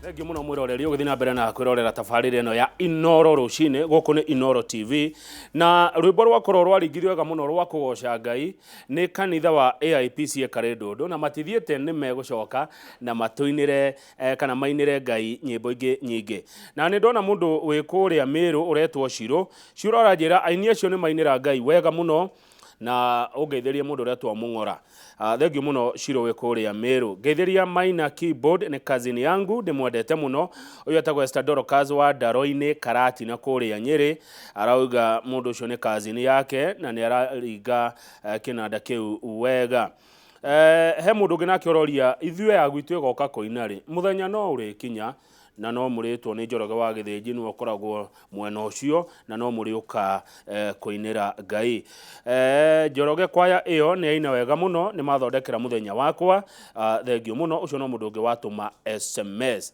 Thengiũ mũno mwĩroreri ũgĩthiĩ na mbere na kwĩrorera tabarĩra ĩno ya Inoro rũcinĩ. Gũkũ nĩ Inoro TV, na rwĩmbo rwakorwo rwaringithio wega mũno rwa kũgoca Ngai nĩ kanitha wa AIPCA Karĩndũndũ, na matithiĩte, nĩ megũcoka na matũinĩre kana mainĩre Ngai nyĩmbo ingĩ nyingĩ. Na nĩ ndona mũndũ wĩ kũrĩa Mĩrũ ũretwo Cirũ. Cirũ aranjĩra aini acio nĩ mainĩra Ngai wega mũno, na ũngeithĩrie mũndũ ũretwo Mũng'ora. Thengiũ mũno Shiro wĩ kũrĩa Meru. Ngeithĩria Maina Keyboard, nĩ cousin yangu, ndĩmwendete mũno. Ũyũ etagwo Esther Dorcas wa Ndaro-inĩ Karatina kũrĩa Nyĩrĩ. Arauga mũndũ ũcio nĩ cousin yake na nĩ araringa kĩnanda kĩu wega. He mũndũ ũngĩ nake ũroria ithuĩ ya gwitũ ĩgoka kũina rĩ? Mũthenya no ũrĩkinya na no mũrĩtwo nĩ Njoroge wa Gĩthĩnji, nĩwe ũkoragwo mwena ũcio, na no mũrĩũka kũinĩra Ngai. Njoroge kwaya ĩyo nĩ yaina wega mũno, nĩ mathondekera mũthenya wakwa. Thengiũ mũno. Ũcio no mũndũ ũngĩ watũma SMS.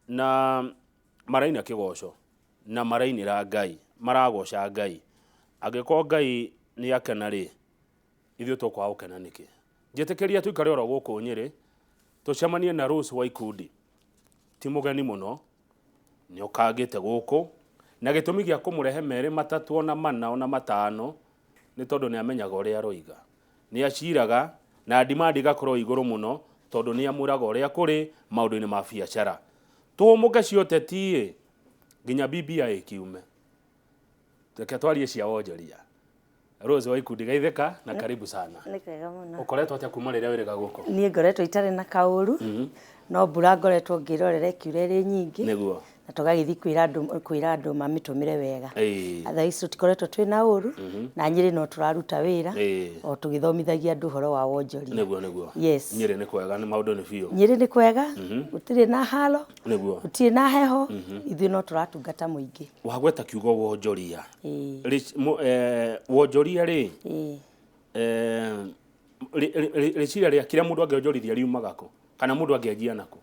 Na maraina kĩgoco na marainĩra Ngai, maragoca Ngai. Angĩkorwo Ngai nĩ akena rĩ, ithuĩ tũkwaga gũkena nĩkĩ? Njĩtĩkĩria tũikare oro gũkũ Nyĩrĩ, tũcemanie na Rose wa Ikundi. Ti mũgeni mũno, nĩ ũkangĩte gũkũ, na gĩtũmi gĩa kũmũrehe merĩ matatũ ona mana ona matano nĩ tondũ nĩ amenyaga ũrĩa aroiga. Nĩ aciraga na demand ĩgakorwo igũrũ mũno tondũ nĩ amwĩraga ũrĩa kũrĩ maũndũ-inĩ ma biacara. Tũhũmũke cia ũteti-ĩ, nginya BBI ĩkiume. Reke twarie cia wonjoria. Rose wa Ikundi, geithĩka na karibu sana. Nĩ kwega mũno. Ũkoretwo atĩa kuma rĩrĩa wĩrĩga gũkũ? Niĩ ngoretwo itarĩ na kaũru, no mbura ngoretwo ngĩrorera ĩkiura ĩrĩ nyingĩ. Na tũgagĩthiĩ kwĩra andũ mamĩtũmĩre wega. Thaa ici tũtikoretwo twĩna ũru, na Nyĩrĩ no tũraruta wĩra o tũgĩthomithagia andũ ũhoro wa wonjoria. Nĩguo nĩguo. Yes. Nyĩrĩ nĩ kwega, nĩ maũndũ nĩ biũ. Nyĩrĩ nĩ kwega, gũtirĩ na haro, gũtirĩ na heho, ithuĩ no tũratungata mũingĩ. Wagweta kiugo wonjoria. Wonjoria rĩ, rĩciria rĩa kĩrĩa mũndũ angĩonjorithia riumaga kũ? Kana mũndũ angĩanjia nakũ?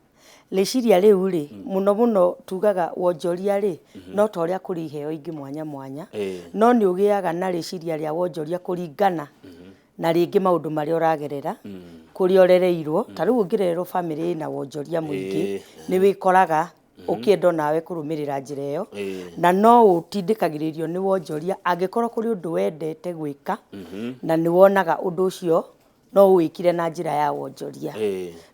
Rĩciria rĩu rĩ, mũno mũno tugaga wonjoria rĩ, no ta ũrĩa kũrĩ iheo ingĩ mwanya mwanya, no nĩ ũgĩaga na rĩciria rĩa wonjoria kũringana na rĩngĩ maũndũ marĩa ũragerera, kũrĩa ũrereirwo. Ta rĩu ũngĩrererwo bamĩrĩ ĩna wonjoria mũingĩ, nĩ wĩkoraga ũkĩenda onawe kũrũmĩrĩra njĩra ĩyo. Na no ũtindĩkagĩrĩrio nĩ wonjoria angĩkorwo kũrĩ ũndũ wendete gwĩka na nĩ wonaga ũndũ ũcio no ũwĩkire na njĩra ya wonjoria.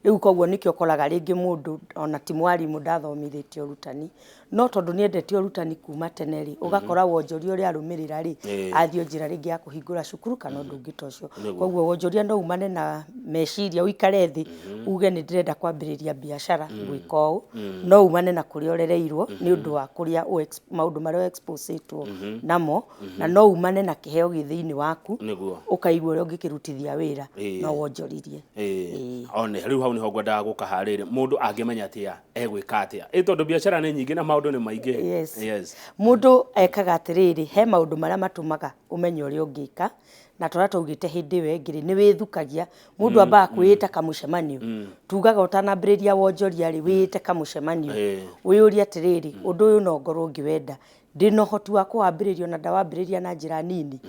Rĩu koguo nĩkĩo ũkoraga rĩngĩ mũndũ ona ti mwarimũ, ndathomithĩtie ũrutani, no tondũ nĩ endete ũrutani kuma tene rĩ, ũgakora wonjoria ũrĩa arũmĩrĩra rĩ, athiĩ o njĩra rĩngĩ ya kũhingũra cukuru kana ũndũ ũngĩ ta ũcio. Koguo wonjoria no umane na meciria, ũikare thĩ uge nĩ ndĩrenda kwambĩrĩria biacara gwĩka ũũ. No umane na kũrĩa ũrereirwo nĩ ũndũ wa kũrĩa maũndũ marĩa exposĩtwo namo, na no umane na kĩheo gĩ thĩinĩ waku, ũkaigua ũrĩa ũngĩkĩrutithia wĩra no wonjoririe. One rĩu hau nĩho ngwendaga gũka harĩrĩ, mũndũ angĩmenya atĩa egwĩka atĩa, ĩ tondũ biacara nĩ nyingĩ na maũndũ nĩ maingĩ? Yes. Mũndũ ekaga atĩrĩrĩ, he maũndũ marĩa matũmaga ũmenye ũrĩa ũngĩka, na tũrĩa twaugĩte hĩndĩ ĩyo ĩngĩ rĩ, nĩ wĩthukagia. Mũndũ ambaga kwĩĩta kamũcemanio. Tugaga ũtanambĩrĩria wonjoria rĩ, wĩĩte kamũcemanio, wĩyũrie atĩrĩrĩ, ũndũ ũyũ no ngorwo ngĩwenda, ndĩna ũhoti wa kũwambĩrĩria ona ndawambĩrĩria na njĩra nini?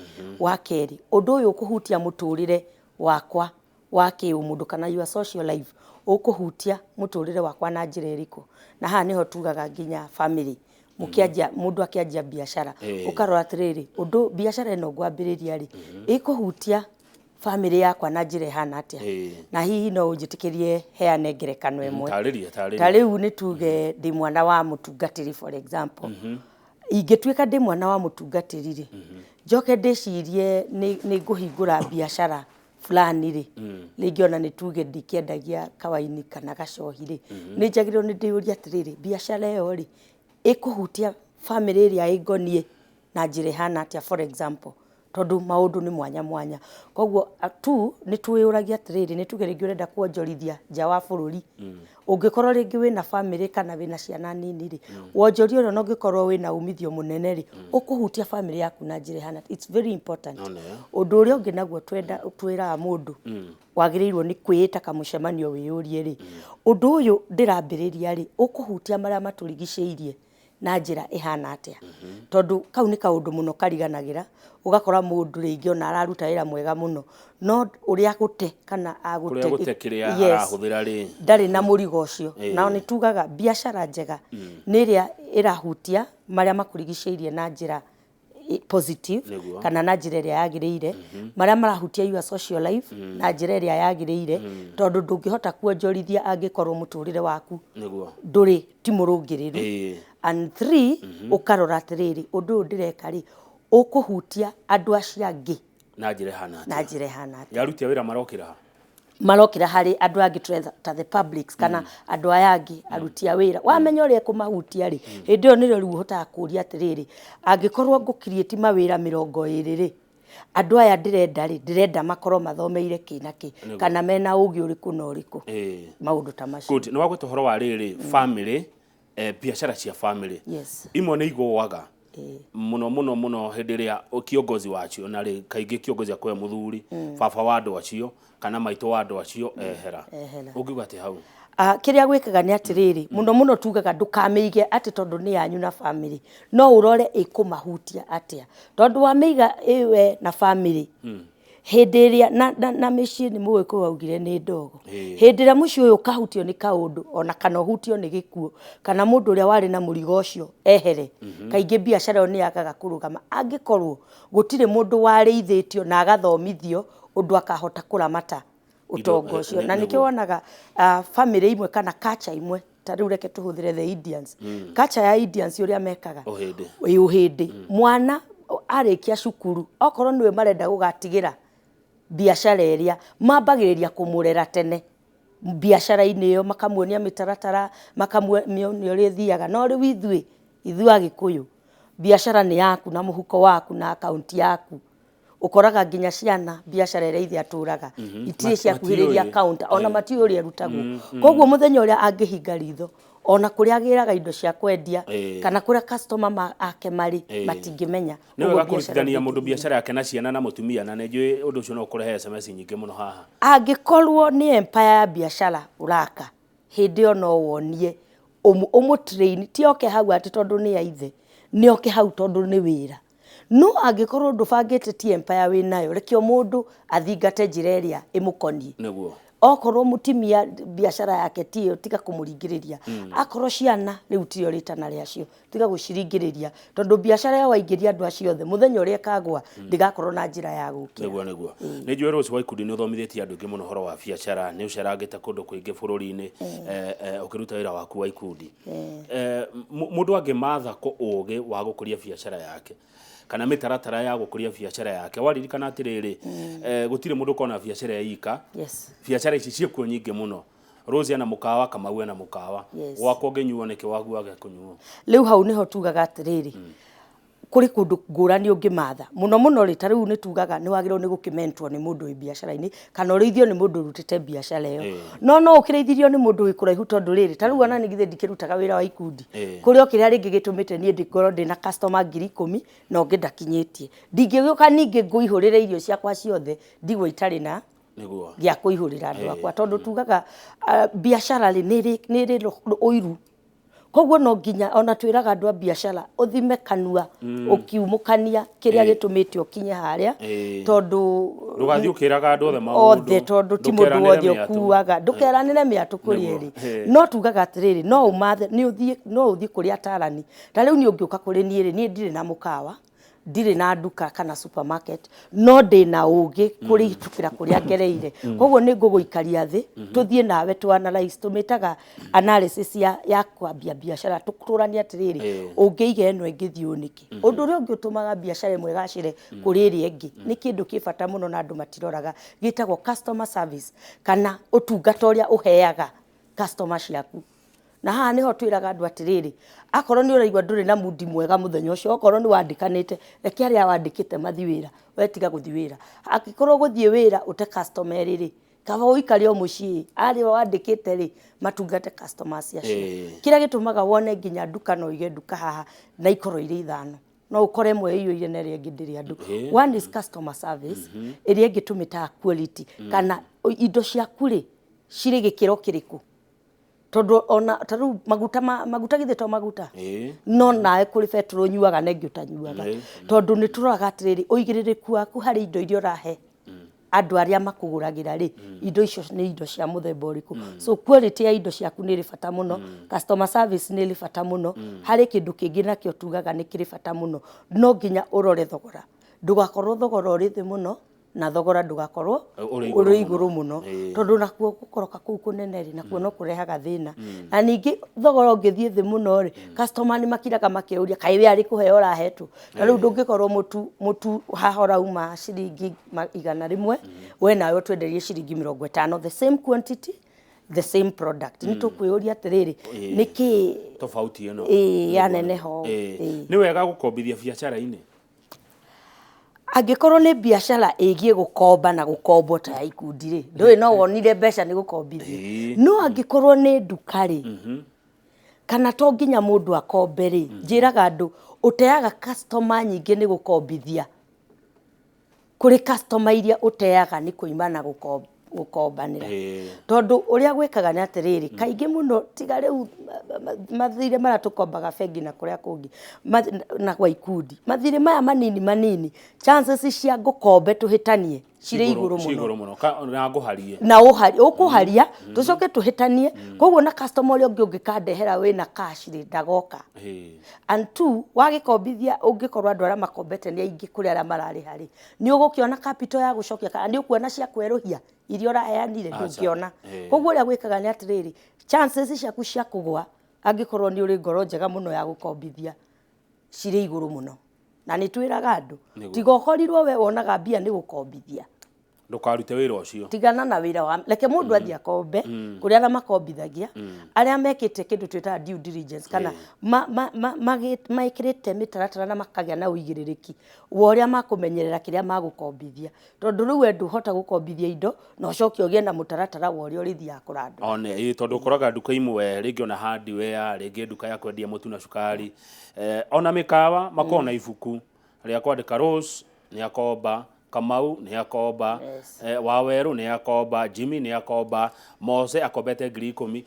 Wa kerĩ, ũndũ ũyũ ũkũhutia mũtũrĩre wakwa wa kĩũmũndũ kana your social life, ũkũhutia mũtũrĩre wakwa na njĩra ĩrĩkũ? Na haha nĩho tugaga nginya family mũkĩanjia, mũndũ akĩanjia biacara, ũkarora atĩrĩrĩ, ũndũ biacara ĩno ngwambĩrĩria rĩ, ĩkũhutia family yakwa na njĩra ĩhana atĩa? Na hihi no ũnjĩtĩkĩrie heane ngerekano ĩmwe? Tarĩria, tarĩria. Ta rĩu nĩ tuge ndĩ mwana wa mũtungatĩri, for example. Ingĩtuĩka ndĩ mwana wa mũtungatĩri rĩ, njoke ndĩcirie nĩ ngũhingũra biacara fulani rĩ, rĩngĩ ona nĩ tuge ndikĩendagia kawaini kana gacohi rĩ, nĩ njagĩrĩirwo nĩ ndĩyũrie atĩrĩrĩ, biacara ĩyo rĩ, ĩkũhutia family ĩrĩa ĩngoniĩ na njĩra ĩhana atĩa, for example, tondũ maũndũ nĩ mwanya mwanya. Koguo tu nĩ twĩyũragia atĩrĩrĩ, nĩ tuge rĩngĩ ũrenda kuonjorithia nja wa bũrũri, ũngĩkorwo rĩngĩ wĩna family kana wĩna ciana nini rĩ, wonjoria ũrĩa ona ũngĩkorwo wĩna umithio mũnene rĩ, ũkũhutia family yaku na njĩra ĩhana atĩa? It's very important. Ũndũ ũrĩa ũngĩ naguo twenda twĩraga mũndũ wagĩrĩirwo nĩ kwĩĩta kamũcemanio wĩyũrie rĩ, ũndũ ũyũ ndĩrambĩrĩria rĩ, ũkũhutia marĩa matũrigicĩirie. Na njĩra ĩhana atĩa? Tondũ kau nĩ kaũndũ mũno kariganagĩra, ũgakora mũndũ rĩngĩ ona araruta wĩra mwega mũno, no ũrĩa agũte kana agũte Kũrĩa gũte kĩrĩa Yes. arahũthĩra rĩ. Ndarĩ na mũrigo ũcio. Nao nĩ tugaga biacara njega nĩ ĩrĩa ĩrahutia marĩa makũrigicĩirie na njĩra positive kana na njĩra ĩrĩa yagĩrĩire, marĩa marahutia your social life na njĩra ĩrĩa yagĩrĩire, tondũ ndũngĩhota kuonjorithia angĩkorwo mũtũrĩre waku ndũrĩ ti mũrũngĩrĩru. And three, ũkarora atĩrĩrĩ, ũndũ ũyũ ndĩreka rĩ, ũkũhutia andũ acio angĩ na njĩra ĩhana na atĩa? Njĩra ĩhana atĩa? Ya aruti a wĩra marokĩra ha? Marokĩra harĩ andũ angĩ ta the publics kana andũ aya angĩ aruti a wĩra. Wamenya ũrĩa ĩkũmahutia rĩ, hĩndĩ ĩyo nĩrĩo rĩu ũhotaga kũũria atĩrĩrĩ, angĩkorwo ngũ-create mawĩra 20 rĩ, andũ aya ndĩrenda rĩ, ndĩrenda makorwo mathomeire kĩ na kĩ, kana mena ũgĩ ũrĩkũ na ũrĩkũ, maũndũ ta macio. Good. Nĩ wagweta ũhoro wa rĩrĩ family, biacara cia family. Imwe nĩ igũaga mũno mũno mũno hĩndĩ ĩrĩa kiongozi wacio, na rĩ kaingĩ kiongozi akorwo e mũthuri, baba wa andũ acio kana maitũ wa andũ acio ehera. Ehera. Ũngiuga atĩ hau? Ah, kĩrĩa gwĩkaga nĩ atĩrĩrĩ, mũno mũno tugaga ndũkamĩige atĩ tondũ nĩ yanyu na family, no ũrore ĩkũmahutia atĩa, tondũ wamĩiga ĩwe na family hĩndĩ ĩrĩa na mĩciĩ nĩ mũgĩkũyũ augire nĩ ndogo. Hĩndĩ ĩrĩa mũciĩ ũyũ ũkahutio nĩ kaũndũ, ona kana ũhutio nĩ gĩkuũ, kana mũndũ ũrĩa warĩ na mũrigo ũcio ehere, kaingĩ biacara ĩyo nĩ yagaga kũrũgama angĩkorwo gũtirĩ mũndũ warĩithĩtio na agathomithio ũndũ akahota kũramata ũtonga ũcio. Na nĩkĩo wonaga family imwe kana culture imwe, ta rĩu reke tũhũthĩre the Indians, culture ya Indians, ũrĩa mekaga. Ũhĩndĩ. Ĩ, ũhĩndĩ. Mwana arĩkia cukuru, okorwo nĩwe marenda gũgatigĩra biacara ĩrĩa, mambagĩrĩria kũmũrera tene biacara-inĩ ĩyo, makamuonia mĩtaratara, makamuonia ũrĩa ĩthiaga. No rĩu ithuĩ Agĩkũyũ, biacara nĩ yaku na mũhuko waku na akaunti yaku. Ũkoraga nginya ciana, biacara ĩrĩa ithe atũraga itirĩ ciakuhĩrĩria Matiũĩ. counter, ona matiũĩ ũrĩa ĩrutagwo. Koguo mũthenya ũrĩa angĩhinga ritho, ona kũrĩa agĩraga indo cia kwendia kana kũrĩa customer ake marĩ, matingĩmenya. Nĩ Ũguo wega biacara kũrutithania mũndũ ndĩngĩthiĩ. biacara yake na ciana na mũtumia, na nĩ njũĩ ũndũ ũcio no ũkũrehe SMS nyingĩ mũno haha. Angĩkorwo nĩ empire ya biacara ũraka, hĩndĩ ĩyo no wonie ũmũ-train, ti oke hau atĩ tondũ nĩ ya ithe, nĩ oke hau tondũ nĩ wĩra. No angĩkorwo ndũbangĩte, ti empire wĩnayo, reke o mũndũ athingate njĩra ĩrĩa ĩmũkoniĩ. Okorwo mũtimia biacara yake ti ĩyo, tiga kũmũringĩrĩria. Akorwo ciana rĩu tiyo rĩtana rĩacio, tiga gũciringĩrĩria, tondũ biacara ĩyo waingĩria andũ acio othe, mũthenya ũrĩa ĩkagwa ndĩgakorwo na njĩra ya gũkĩra. Nĩguo nĩ njũĩ Rose wa ikundi nĩ ũthomithĩtie andũ aingĩ mũno ũhoro wa biacara, nĩ ũcerangĩte kũndũ kũingĩ bũrũri-inĩ ũkĩruta wĩra waku wa ikundi. Mũndũ angĩmatha kũ ũgĩ wa gũkũria biacara yake kana mĩtaratara ya gũkũria biacara yake, waririkana atĩrĩrĩ, gũtirĩ mũndũ ũkona biacara ya ika. Biacara ici ciĩkuo nyingĩ mũno. Rose ena mũkawa, Kamau ena mũkawa. Gwakwa ũngĩnyuo nĩkĩ, waku wage kũnyuo? Rĩu hau nĩho tugaga atĩrĩrĩ, kũrĩ kũndũ ngũrani ũngĩmatha. Mũno mũno rĩ, ta rĩu nĩ tugaga nĩ wagĩrĩirwo nĩ gũkĩmentwo nĩ mũndũ wĩ biacara-inĩ kana ũrĩithio nĩ mũndũ ũrutĩte biacara ĩyo. No ũkĩrĩithirio nĩ mũndũ wĩ kũraihu, tondũ rĩrĩ, ta rĩu ona nĩ githĩ ndikĩrutaga wĩra wa ikundi, kũrĩ o kĩrĩa rĩngĩ gĩtũmĩte niĩ ndĩkorwo ndĩna customer 10,000 na ũngĩ ndakinyĩtie, ndingĩgĩũka ningĩ ngũihũrĩre irio ciakwa ciothe ndigwo itarĩ na gĩa kũihũrĩra andũ akwa, tondũ tugaga biacara rĩ nĩ ĩrĩ ũiru. Koguo no nginya ona twĩraga andũ a biacara ũthime kanua ũkiumũkania kĩrĩa gĩtũmĩte ũkinye harĩa, tondũ Ndũgathiĩ ũkĩraga andũ othe maũndũ. Othe, tondũ ti mũndũ Ndũkeranĩre wothe mĩatũ. ũkuaga. Ndũkeranĩre mĩatũ kũrĩ erĩ. No tugaga atĩrĩrĩ, no ũmathe, nĩ ũthiĩ, no ũthiĩ kũrĩ atarani. Ta rĩu niĩ ũngĩũka kũrĩ niĩ rĩ, niĩ ndirĩ na mũkawa, ndirĩ na nduka kana supermarket, no ndĩna ũgĩ kũrĩhĩtũkĩra kũrĩa ngereire. Koguo nĩ ngũgũikaria thĩ, tũthiĩ nawe tũ analyze, tũmĩtaga analysis ya kwambia biacara, tũkũranie atĩrĩrĩ, ũngĩiga ĩno ĩngĩthiĩ ũũ nĩkĩ. Ũndũ ũrĩa ũngĩ ũtũmaga biacara ĩmwe ĩgacĩre kũrĩ ĩrĩa ĩngĩ nĩ kĩndũ kĩ bata mũno na andũ matiroraga, gĩtagwo customer service kana ũtungata ũrĩa ũheaga customer ciaku. Na haha nĩho twĩraga andũ atĩrĩrĩ, akorwo nĩ ũraigua ndũrĩ na mundi mwega mũthenya ũcio, okorwo nĩ wandĩkanĩte, reke arĩa wandĩkĩte mathiĩ wĩra, we tiga gũthiĩ wĩra. Angĩkorwo gũthiĩ wĩra ũte customer erĩ rĩ, kaba ũikare o mũciĩ, arĩa wandĩkĩte rĩ matungate customers acio. Kĩrĩa gĩtũmaga wone nginya nduka no ũige nduka haha na ikorwo irĩ ithano, no ũkore ĩmwe ĩiyũire na ĩrĩa ĩngĩ ndĩrĩ andũ. One is customer service, ĩrĩa ĩngĩ tũmĩtaga quality, kana indo ciaku rĩ cirĩ gĩkĩro kĩrĩkũ. Tondũ ona ta rĩu maguta maguta githĩ to maguta? No nawe kũrĩ betũrũ ũnyuaga na ĩngĩ ũtanyuaga. Tondũ nĩ tũroraga atĩrĩrĩ, ũigĩrĩrĩku waku harĩ indo iria ũrahe andũ arĩa makũgũragĩra rĩ, indo icio nĩ indo cia mũthemba ũrĩkũ? So quality ya indo ciaku nĩ ĩrĩ bata mũno, customer service nĩ ĩrĩ bata mũno. Harĩ kĩndũ kĩngĩ nakĩo tugaga nĩ kĩrĩ bata mũno, no nginya ũrore thogora, ndũgakorwo thogora ũrĩ thĩ mũno na thogora ndũgakorwo ũrĩ ũrĩ igũrũ igũrũ mũno. Mũno, tondũ nakuo gũkoroka kũu kũnene rĩ, nakuo no kũrehaga thĩna. Na ningĩ thogora ũngĩthiĩ thĩ mũno rĩ, customer nĩ makiraga makeyũria, kaĩ we arĩ kũheo ũrahetwo? Ta rĩu ndũngĩkorwo mũtu haha ũrauma ciringi 100, we nawe ũtwenderie ciringi 50, the same quantity, the same product. Nĩ tũkwĩyũria atĩrĩrĩ, nĩkĩ tofauti ĩno Ĩĩ, yaneneha ũũ. Ĩĩ. Nĩ wega gũkombithia biacara-inĩ? Angĩkorwo nĩ biacara ĩgiĩ gũkomba na gũkombwo ta ya ikundi rĩ, ndũĩ no wonire mbeca nĩ gũkombithia. No angĩkorwo nĩ nduka rĩ, kana to nginya mũndũ akombe rĩ, njĩraga andũ ũteaga customer nyingĩ nĩ gũkombithia kũrĩ customer iria ũteaga nĩ kũima na gũkombanĩra. Tondũ ũrĩa gwĩkaga nĩ atĩrĩrĩ, kaingĩ mũno tiga rĩu mathirĩ marĩa tũkombaga bengi na kũrĩa kũngĩ na gwa ikundi, mathirĩ maya manini manini, chances cia ngũkombe tũhĩtanie cirĩ igũrũ Ci mũno. Igũrũ mũno. Na ngũharie. Na ũhari ũkũharia tũcoke tũhĩtanie, koguo na customer ũrĩa ũngĩ ũngĩkandehera wĩna cash rĩ, ndagoka. And two, wagĩkombithia, ũngĩkorwo andũ arĩa makombete nĩ aingĩ kũrĩ arĩa mararĩha rĩ, nĩ ũgũkĩona capital ya gũcokia kana nĩ ũkuona cia kwerũhia iria ũraheanire? Aca. Ndũngĩona. Koguo ũrĩa gwĩkaga nĩ atĩrĩrĩ, chances ciaku cia kũgwa angĩkorwo nĩ ũrĩ ngoro njega mũno ya gũkombithia cirĩ igũrũ mũno. Na nĩ twĩraga andũ, tiga ũkorirwo we wonaga mbia nĩ gũkombithia, Ndũkarute wĩra ũcio. Tigana na wĩra wa, reke mũndũ athiĩ akombe kũrĩ arĩa makombithagia, arĩa mekĩte kĩndũ twĩtaga due diligence, kana mekĩrĩte mĩtaratara na makagĩa na ũigĩrĩrĩki wa ũrĩa makũmenyerera kĩrĩa magũkombithia, tondũ rĩu we ndũhota gũkombithia indo na ũcoke ũgĩe na mũtaratara wa ũrĩa ũrĩthiaga kũrandũ. One ĩ, tondũ ũkoraga nduka imwe rĩngĩ ona hardware, rĩngĩ nduka ya kwendia mũtu na cukari, ona mĩkawa makoragwo na ibuku rĩa kwandĩka Rose nĩ akomba, Kamau nĩ akomba, Wawerũ nĩ akomba, Jimmy nĩ akomba, Mose akombete 10,000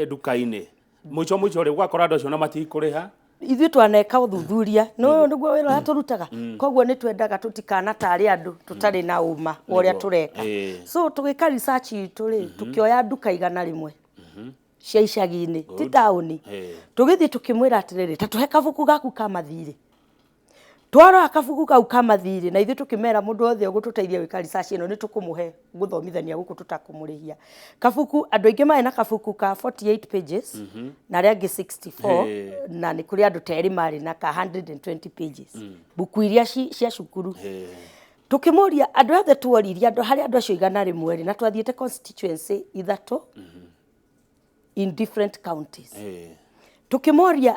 nduka-inĩ. Mũico mũico rĩ, ũgakora andũ acio na matikũrĩha. Ithuĩ twaneka ũthuthuria, nĩ ũyũ nĩguo wĩra ũrĩa tũrutaga, koguo nĩ twendaga tũtikanatarĩ andũ tũtarĩ na ũma wa ũrĩa tũreka. So tũgĩka research itũ rĩ, tũkĩoya nduka 100 cia icagi-inĩ, ti taũni. Tũgĩthiĩ tũkĩmwĩra atĩrĩrĩ, ta tũhe kabuku gaku ka mathirĩ. Twarora kabuku kau ka mathirĩ, na ithuĩ tũkĩmera mũndũ wothe ũgũtũteithia gwĩka research ĩno nĩ tũkũmũhe gũthomithania gũkũ tũtakũmũrĩhia kabuku. Andũ aingĩ marĩ na kabuku ka 48 pages na arĩa angĩ 64, na nĩ kũrĩ andũ ta erĩ marĩ na ka 120 pages, mbuku iria cia cukuru. Tũkĩmũria andũ othe, tuoririe andũ harĩ andũ acio 100 rĩ, na twathiĩte constituency ithatũ in different counties, tukĩmoria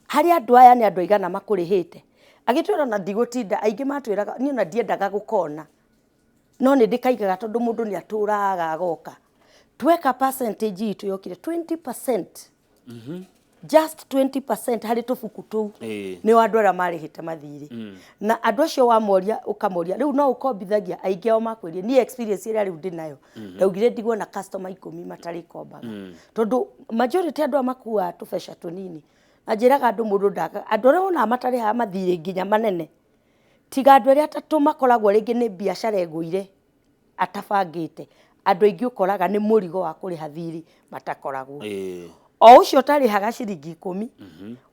harĩ andũ aya nĩ andũ aigana makũrĩhĩte? Agĩtwĩra na ndigũtinda, aingĩ matwĩraga niĩ ona ndiendaga gũkona, no nĩ ndĩkaigaga tondũ mũndũ nĩ atũraga agoka. Tweka percentage itũ yokire 20%, just 20% harĩ tũbuku tũu nĩ andũ arĩa marĩhĩte mathirĩ. Na andũ acio wamoria, ũkamoria rĩu no ũkombithagia, aingĩ ao makwĩrie niĩ experience ĩrĩa rĩu ndĩnayo, ndaugire ndigwo na customer 10 matarĩ kombaga, tondũ majority andũ aya makuaga tũbeca tũnini. Na njĩraga andũ mũndũ ndaga, andũ arĩa wonaga matarĩhaga mathirĩ nginya manene, tiga andũ arĩa atatũ makoragwo rĩngĩ nĩ biacara ĩgũire atabangĩte, andũ aingĩ ũkoraga nĩ mũrigo wa kũrĩha thirĩ matakoragwo. O ũcio ũtarĩhaga ciringi 10,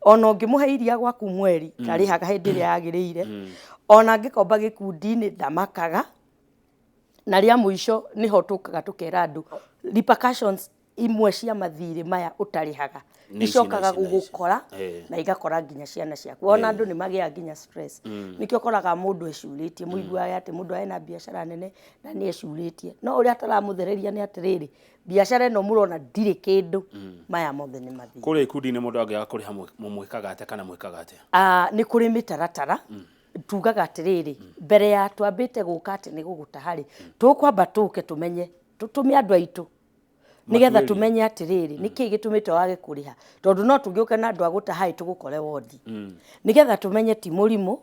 ona ũngĩmũhe iria gwaku mweri ndarĩhaga hĩndĩ ĩrĩa yagĩrĩire, ona angĩkomba gĩkundi-inĩ ndamakaga. Na rĩa mũico nĩho tũkaga tũkera andũ repercussions imwe cia mathirĩ maya ũtarĩhaga Nĩ ici na icokaga ici na ici. gũgũkora na igakora nginya ciana ciaku. Ona andũ nĩ magĩaga nginya stress, nĩkĩo ũkoraga mũndũ ecurĩtie, mũiguaga atĩ mũndũ arĩ na biacara nene na nĩ ecurĩtie, no ũrĩa ataramũthereria nĩ atĩrĩrĩ, biacara ĩno mũrona ndirĩ kĩndũ, maya mothe nĩ mathirĩ. Kũrĩa ikundi-inĩ mũndũ angĩaga kũrĩha, mũmwĩkaga atĩa kana mwĩkaga atĩa? Ah, nĩ kũrĩ mĩtaratara. Tugaga atĩrĩrĩ, mbere ya twambĩte gũka atĩ nĩ gũgũtaha rĩ, tũkwamba tũke tũmenye, tũtũme andũ aitũ nĩgetha Matuĩrie. Tũmenye atĩrĩrĩ, nĩkĩĩ gĩtũmĩte wage kũrĩha, tondũ no tũgĩũke na andũ a gũtaha ĩ tũgũkore wondi, nĩgetha tũmenye ti mũrimũ.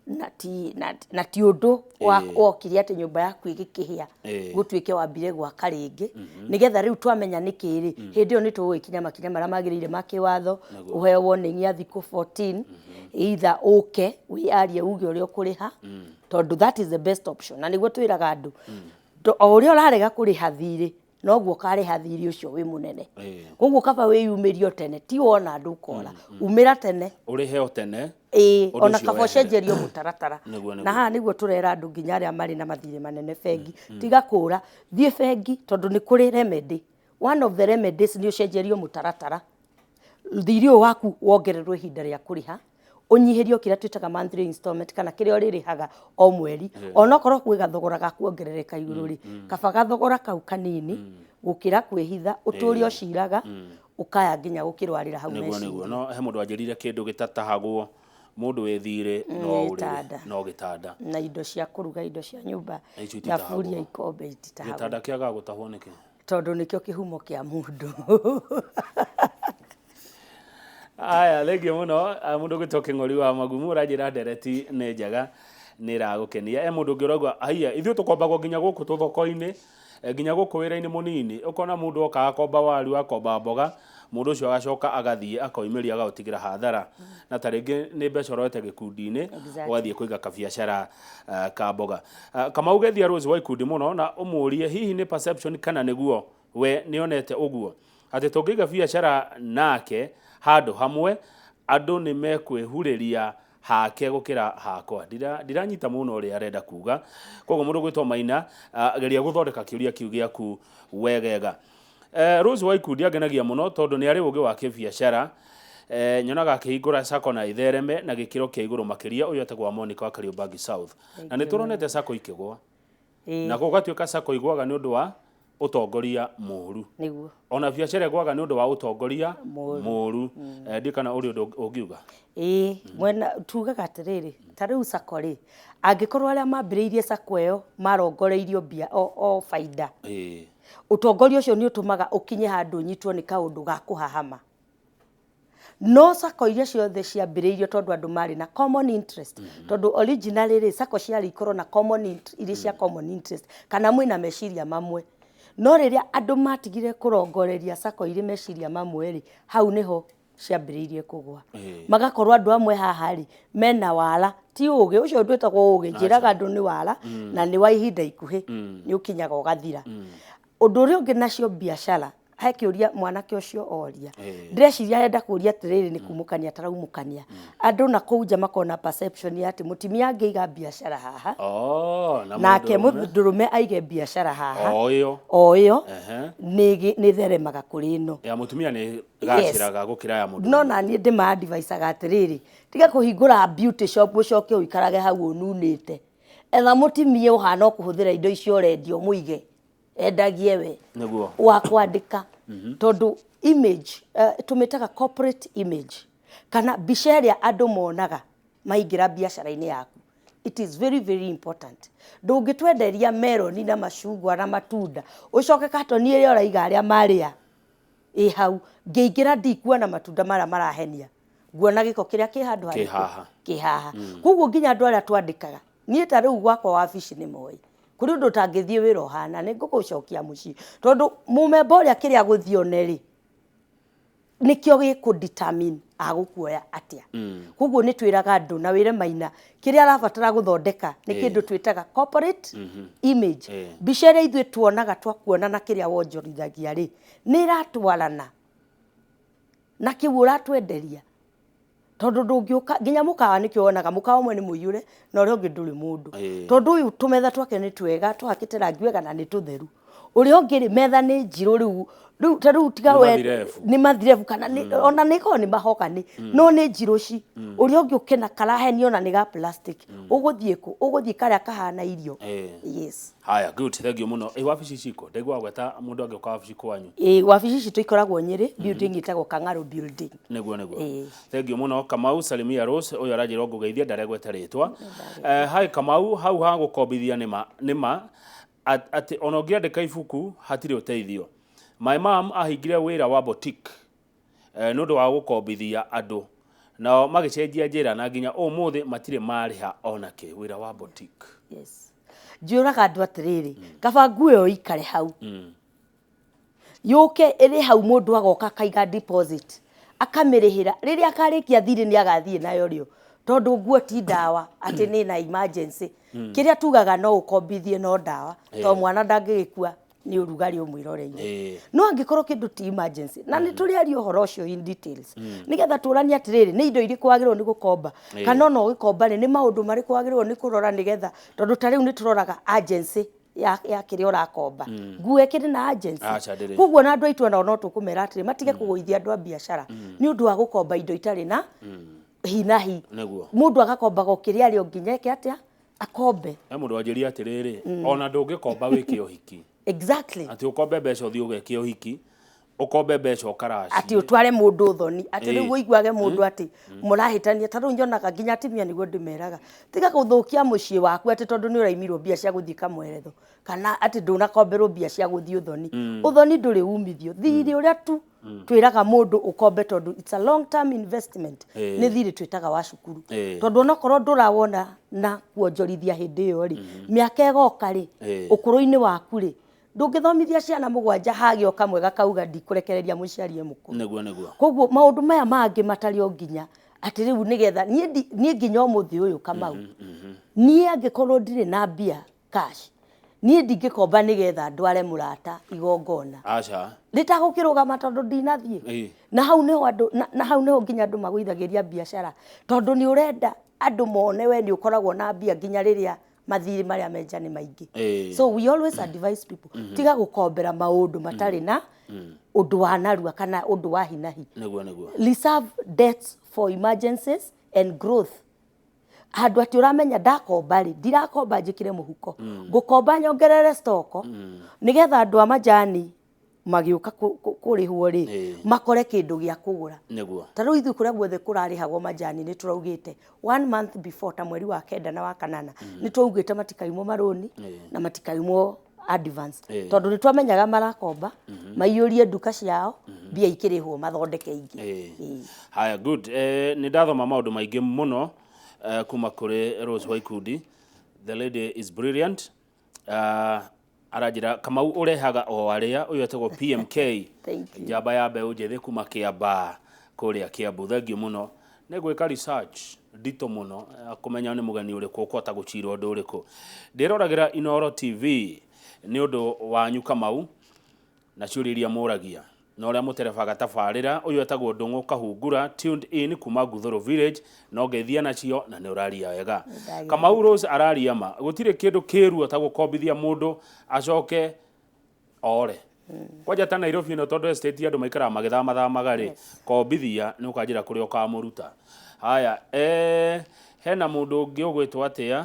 Na ti na ti ũndũ wa wokire atĩ nyũmba yaku ĩgĩkĩhĩa gũtuĩke wambire gwaka rĩngĩ, nĩgetha rĩu twamenya nĩkĩ rĩ, hĩndĩ ĩyo nĩ tũgũgĩkinya makinya marĩa magĩrĩire ma kĩwatho, ũheo warning ya thikũ 14, either ũke wĩyarie uge ũrĩa ũkũrĩha, tondũ that is the best option. Na nĩguo twĩraga andũ, o ũrĩa ũrarega kũrĩha thirĩ, noguo ũkarĩha thirĩ ũcio wĩ mũnene. Koguo kaba wĩyumĩrie tene, ti wona andũ ũkora, umĩra tene. Ũrĩhe o tene. Ĩĩ, ona kaba ũcenjerio mũtaratara. Na haha nĩguo tũrera andũ nginya arĩa marĩ na mathirĩ manene bengi, tiga kũra, thiĩ bengi, tondũ nĩ kũrĩ remedy. One of the remedies nĩ ũcenjerio mũtaratara, thirĩ ũyũ waku wongererwo ihinda rĩa kũrĩha, ũnyihĩrio kĩrĩa twĩtaga monthly installment, kana kĩrĩa ũrĩrĩhaga o mweri, onokorwo kwĩ gathogora ga kuongerereka igũrũ rĩ, kaba gathogora kau kanini gũkĩra kwĩhitha ũtũre ũciraga ũkaya nginya gũkĩrwarĩra hau meciria. Nĩguo. No he mũndũ wanjĩrire kĩndũ gĩtatahagwo mũndũ wĩ thirĩ no ũrĩrĩ, gĩtanda. No gĩtanda. Na indo cia kũruga, indo cia nyũmba, Na icio ititahagwo. Thaburia, ikombe ititahagwo. Gĩtanda kĩagaga gũtahwo nĩkĩ? Tondũ nĩkĩo kĩhumo kĩa mũndũ. Aya, thengiũ mũno. Mũndũ ũgwĩtwo Kĩng'ori wa Magumu ũranjĩra ndereti nĩ njega, nĩ ĩragũkenia. E mũndũ ũngĩ ũrauga haiya, ithuĩ tũkombagwo nginya gũkũ tũthoko-inĩ, nginya gũkũ wĩra-inĩ mũnini, ũkona mũndũ oka akomba waru, akomba mboga, mũndũ ũcio agacoka agathiĩ akoimĩria agagũtigĩra hathara, na ta rĩngĩ nĩ mbeca ũroete gĩkundi-inĩ, ũgathiĩ kũiga kabiacara ka mboga. Kamau gethia Rose wa ikundi mũno na ũmũrie hihi nĩ perception kana nĩguo we nĩonete ũguo atĩ tũngĩiga biacara nake handũ hamwe andũ nĩ mekwĩhurĩria hake gũkĩra hakwa. Ndiranyita mũno ũrĩa arenda kuga, koguo mũndũ gwĩtwo Maina, geria gũthondeka kĩũria kĩu gĩaku wegega. Rose wa ikundi angenagia mũno tondũ nĩ arĩ ũgĩ wa kĩbiacara. Nyonaga akĩhingũra sacco na ithereme na gĩkĩro kĩa igũrũ makĩria. Ũyũ etagwo Monica wa Kariobangi South. Na nĩ tũronete sacco ikĩgwa, na gũgatuĩka sacco igwaga nĩ ũndũ wa ũtongoria mũru. Ona biacara ĩgwaga nĩ ũndũ wa ũtongoria mũru. Ndiũ kana ũrĩ ũndũ ũngiuga? Ĩĩ, mwena tugaga atĩrĩrĩ, ta rĩu sacco rĩ, angĩkorwo arĩa mambĩrĩirie sacco ĩyo marongoreirio mbia o baida, ũtongoria ũcio nĩ ũtũmaga ũkinye handũ ũnyitwo nĩ kaũndũ ga kũhahama. No sacco iria ciothe ciambĩrĩirio tondũ andũ marĩ na common interest, tondũ originally rĩ, sacco ciarĩ ikorwo na common irĩ cia common interest, kana mwĩna meciria mamwe. No rĩrĩa andũ matigire kũrongoreria sacco irĩ meciria mamwe rĩ, hau nĩho ciambĩrĩirie kũgwa. Magakorwo andũ amwe haha rĩ, mena wara, ti ũgĩ, ũcio ndwĩtagwo ũgĩ, njĩraga andũ nĩ wara, na nĩ wa ihinda ikuhĩ, nĩ ũkinyaga ũgathira. Ũndũ ũrĩa ũngĩ nacio biacara, he kĩũria mwanake ũcio oria, ndĩreciria arenda kũria atĩrĩrĩ, nĩ kumũkania taraumũkania andũ na kũu nja makona perception ya atĩ mũtumia angĩiga biacara haha, na nake mũndũrũme. Mũndũrũme aige biacara haha, o ĩyo, o ĩyo nĩ theremaga kũrĩ ĩno. Ya mũtumia nĩ gacĩraga gũkĩra ya mũndũ. No na niĩ ndĩma adviceaga atĩrĩrĩ, tiga kũhingũra beauty shop ũcoke ũikarage hau ũnunĩte. Etha mũtumia ũhana o kũhũthĩra indo icio ũrendia, ũmũige endagie we wa kwandĩka, tondũ image, tũmĩtaga corporate image, kana mbica ĩrĩa andũ monaga maingĩra biacara-inĩ yaku, it is very very important. Ndũngĩtwenderia meroni na macungwa na matunda, ũcoke katoni ĩrĩa ũraiga arĩa marĩa ĩ hau, ngĩingĩra ndikuona matunda marĩa marahenia, nguona gĩko kĩrĩa kĩ handũ kĩ harĩkũ? Haha. Kĩ haha. Koguo nginya andũ arĩa twandĩkaga, niĩ ta rĩu gwakwa wabici nĩ moĩ kũrĩ ũndũ ũtangĩthiĩ wĩra ũhana nĩ ngũgũcokia mũciĩ, tondũ mũmemba ũrĩa kĩrĩa gũthiĩ one rĩ, nĩkĩo gĩkũ determine agũkuoya atĩa. Koguo nĩ twĩraga andũ na wĩre Maina kĩrĩa arabatara gũthondeka nĩ kĩndũ twĩtaga corporate image, mbica ĩrĩa ithuĩ tuonaga twakuona na kĩrĩa wonjorithagia rĩ, nĩ ĩratwarana na kĩu ũratwenderia, tondũ ndũngĩũka nginya mũkawa, nĩkĩo wonaga mũkawa ũmwe nĩ mũiyũre na ũrĩa ũngĩ ndũrĩ mũndũ, tondũ ũyũ tũmetha twake nĩ twega, tũhakĩte rangi wega na nĩ tũtheru, ũrĩa ũngĩ rĩ, metha nĩ njirũ rĩu rĩu ta rĩu tiga Nĩ we mathirebu. Nĩ mathirebu kana nĩ ona nĩ korwo nĩ mahogany, no nĩ njirũ ci. Ũrĩa ũngĩ ũkena karaheni ona nĩ ga plastic. Ũgũthiĩ kũ? Ũgũthiĩ karĩa kahana irio. Yes. Haya, good, thank you mũno. Ĩ wabici ciko ndaigua gweta mũndũ angĩũka wabici kwanyu? Ĩ, wabici citũ ikoragwo Nyĩrĩ, building ĩtagwo Kang'arũ building. Nĩguo. Thank you mũno Kamau. Salimia Rose, ũyũ aranjĩra ngũgeithia, ndaregweta rĩtwa. Hi Kamau, hau ha gũkombithia nĩma nĩma atĩ ona ũngĩandĩka ibuku hatirĩ ũteithio. My mom ahingire wĩra wa boutique nĩ ũndũ wa gũkombithia andũ. Nao magĩcenjia njĩra na nginya ũmũthĩ matirĩ marĩha ona kĩ. Wĩra wa boutique. Yes, njũraga andũ atĩrĩrĩ, kaba nguo ĩyo ikare hau, yũke ĩrĩ hau, mũndũ agoka akaiga deposit, akamĩrĩhĩra, rĩrĩa akarĩkia thirĩ nĩ agathiĩ nayo rĩo, tondũ nguo ti ndawa atĩ nĩ na emergency. Kĩrĩa tugaga no ũkombithie no ndawa, tondũ mwana ndangĩgĩkua nĩ ũrugarĩ ũmwĩroreire. No angĩkorwo kĩndũ ti emergency, na nĩ tũrĩaria ũhoro ũcio in details, nĩgetha tũranie atĩrĩrĩ, nĩ indo irĩkũ wagĩrĩirwo nĩ gũkomba, kana ona ũgĩkomba rĩ, nĩ maũndũ marĩkũ wagĩrĩirwo nĩ kũrora, nĩgetha tondũ ta rĩu nĩ tũroraga agency ya kĩrĩa ũrakomba. Nguo ĩkĩrĩ na agency? Aca, ndĩrĩ. Koguo na andũ aitũ onao no tũkũmera atĩrĩ, matige kũgũithia andũ a biacara nĩ ũndũ wa gũkomba indo itarĩ na hi na hi. Mũndũ agakombaga o kĩrĩa arĩ o nginya eke atĩa, akombe. He mũndũ wanjĩria atĩrĩrĩ, ona ndũngĩkomba wĩke ũhiki. Atĩ ũkombe mbeca ũthiĩ ũgeke ũhiki, ũkombe mbeca ũkaracie. Atĩ ũtware mũndũ ũthoni, atĩ rĩu ũiguage mũndũ atĩ mũrahĩtania. Ta rĩu nyonaga nginya atumia, nĩguo ndĩmeraga, tiga gũthũkia mũciĩ waku atĩ tondũ nĩ ũraimirwo mbia cia gũthiĩ kamweretho, kana atĩ ndũnakomberwo mbia cia gũthiĩ ũthoni. Ũthoni ndũrĩ umithio. Thirĩ ũrĩa tu twĩraga mũndũ ũkombe, tondũ it's a long term investment, nĩ thirĩ twĩtaga wa cukuru, tondũ onokorwo ndũrawona na kuonjorithia hĩndĩ ĩyo rĩ, mĩaka ĩgoka rĩ, ũkũrũ-inĩ waku rĩ, ndũngĩthomithia ciana mũgwanja hagĩa o kamwe gakauga ndikũrekereria mũciari e mũkũrũ. Nĩguo nĩguo. Koguo maũndũ maya mangĩ matarĩ o nginya atĩ rĩu nĩgetha niĩ nginya ũmũthĩ ũyũ, Kamau, niĩ angĩkorwo ndirĩ na mbia cash, niĩ ndingĩkomba nĩgetha ndware mũrata igongona. Aca. Rĩtagũkĩrũgama tondũ ndinathiĩ. Na hau nĩho andũ na hau nĩho nginya andũ magũithagĩria biacara, tondũ nĩ ũrenda andũ mone we nĩ ũkoragwo na mbia nginya rĩrĩa mathirĩ marĩa menja nĩ maingĩ. So we always advise people, tiga gũkombera maũndũ matarĩ na ũndũ wa narua kana ũndũ wa hinahi. Nĩguo nĩguo. Reserve debts for emergencies and growth, handũ atĩ ũramenya ndakomba rĩ, ndirakomba njĩkĩre mũhuko, ngũkomba nyongerere stock, nĩgetha andũ a majani magĩũka kũrĩhwo rĩ, makore kĩndũ gĩa kũgũra. Ta rĩu ithuĩ kũrĩa guothe kũrarĩhagwo majani, nĩ tũraugĩte one month before, ta mweri wa kenda na wa kanana, nĩ twaugĩte matikaimwo marũni na matikaimwo advance, tondũ nĩ twamenyaga marakomba maiyũrie nduka ciao, mbia ikĩrĩhwo mathondeke ingĩ. Haya, good. Nĩ ndathoma maũndũ maingĩ mũno kuma kũrĩ Rose Waikundi. The lady is brilliant. Aranjĩra Kamau ũrehaga o arĩa ũyũ etagwo PMK. Thank you. Njamba ya mbeũ njĩthĩ kuma Kĩambaa kũrĩa Kĩambu. Thengiũ mũno, nĩ gwĩka research nditũ mũno, kũmenya nĩ mũgeni ũrĩkũ ũkũhota gũcira ũndũ ũrĩkũ. Ndĩroragĩra Inoro TV nĩ ũndũ wanyu Kamau na ciũria iria mũragia na ũrĩa mũterebaga tabarĩra. Ũyũ etagwo Ndũng'ũ Kahungura, tuned in kuma Nguthũrũ village. No ngeithia nacio na nĩ ũraria wega. Nĩndagĩra. Kamau, Rose araria ma, gũtirĩ kĩndũ kĩruo ta gũkombithia mũndũ acoke ore. Kwanja ta Nairobi ĩno, tondũ estate andũ maikaraga magĩthamathamaga rĩ, kombithia nĩ ũkanjĩra kũrĩa ũkamũruta. Haya, hena mũndũ ũngĩ ũgwĩtwo atĩa,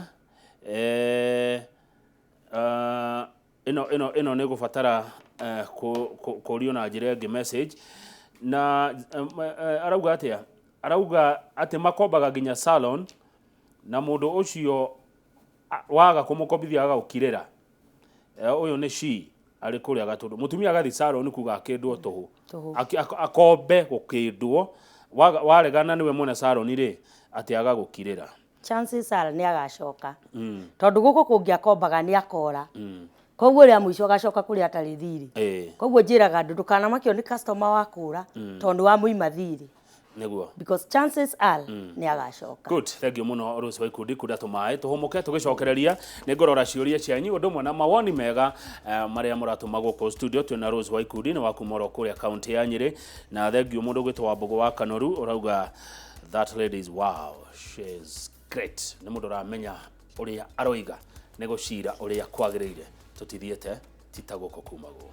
ĩno nĩ gũbatara kũrio na njĩra ĩngĩ message na arauga atĩa, arauga atĩ makombaga nginya salon, na mũndũ ũcio waga kũmũkombithia agagũkirĩra. Ũyũ nĩ she arĩ kũrĩa Gatũndũ. Mũtumia agathiĩ salon kuga akĩndwo tũhũ. Tũhũ. Akombe gũkĩndwo. Waregana nĩwe mwene salon rĩ, atĩ agagũkirĩra. Chances are nĩ agacoka, tondũ gũkũ kũngĩ akombaga nĩ akora, koguo rĩa mũico agacoka kũrĩa atarĩ thirĩ. Koguo njĩraga andũ, ndũkanamakio nĩ customer wa kũra tondũ nĩ wamũima thirĩ, because chances are nĩ agacoka. Good, thank you mũno Rose wa Ikundi. Kunda tũmaĩ tũhũmũke, tũgĩcokereria nĩ ngũrora ciũria cianyu, ũndũ ũmwe na mawoni mega marĩa mũratũma gũkũ studio. Twĩna Rose wa Ikundi, nĩ wa kuma oro kũrĩa kaunti ya Nyĩrĩ. Na thank you mũndũ ũgwĩtwo Wambũgũ wa Kanoru, ũrauga that lady is wow, she is great. Nĩ mũndũ ũramenya ũrĩa aroiga, nĩ gũcira ũrĩa kwagĩrĩire. Tũtithiĩte tita gũkũ kumagwo.